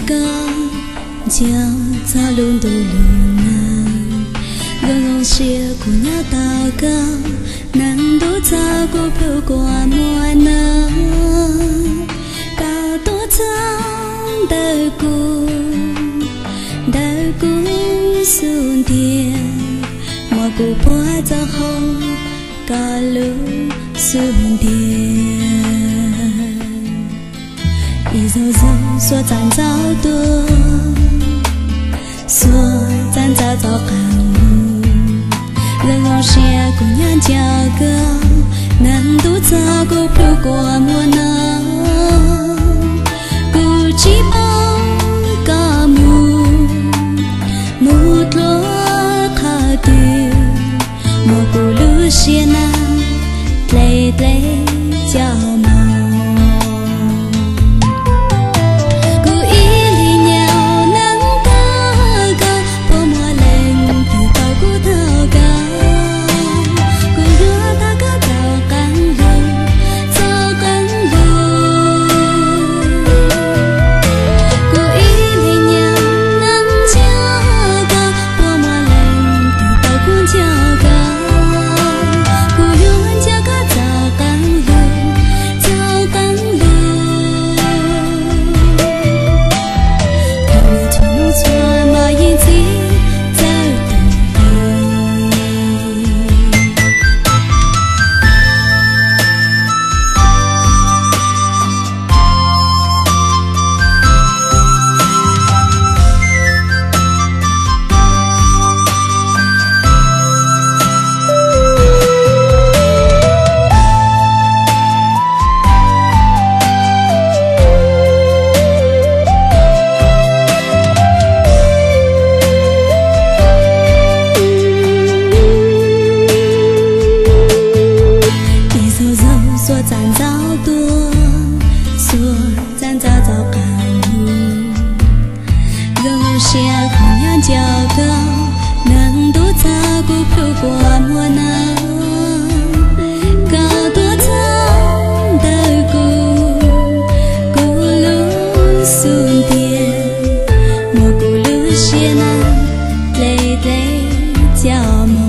Koj nco txog lub ntuj lub nag, zoo zoo siab kuv nyob tau koj, neeg ntuj txog kuv plhu kua muag no. Koj tuav txog ntawm kuv, ntawm kuv xub ntiag, muab kuv puag txog hauv koj lub xub ntiag. Ib zaug zaug xuas txaus ntxaus tuaj, xuas txaus ntxaus txoj qab mus, zoo zoo siab kuv nyob nco koj, neeg ntuj txog kuv plhu kua muag no. Kuv tsis paub koj mus, mus dua qhov twg, muab kuv lub siab nag dlej dlej coj mus. Kuv ib leeg nyob neeg tag koj, puas muaj leej twg tau kuv tau koj. Kuv yuav tau koj txoj qab lug, txoj qab lug. Kuv ib leeg nyob neeg nco koj, puas muaj leej twg tau kuv nco koj. Kuv yuav nco koj txoj qab lug, txoj qab lug. Thaum nws txhua hnub txhua hmo yeej txij txawj tawm li. Ib zaug zaug xuas txaus ntxaus tuaj, xuas txaus ntxaus txoj qab mus. Zoo zoo siab kuv nyob nco koj, neeg ntuj txog kuv plhu kua muag no. Koj tuav txog ntawm kuv, kuv lub xub ntiag, muab kuv lub siab nag dlej dlej coj mus.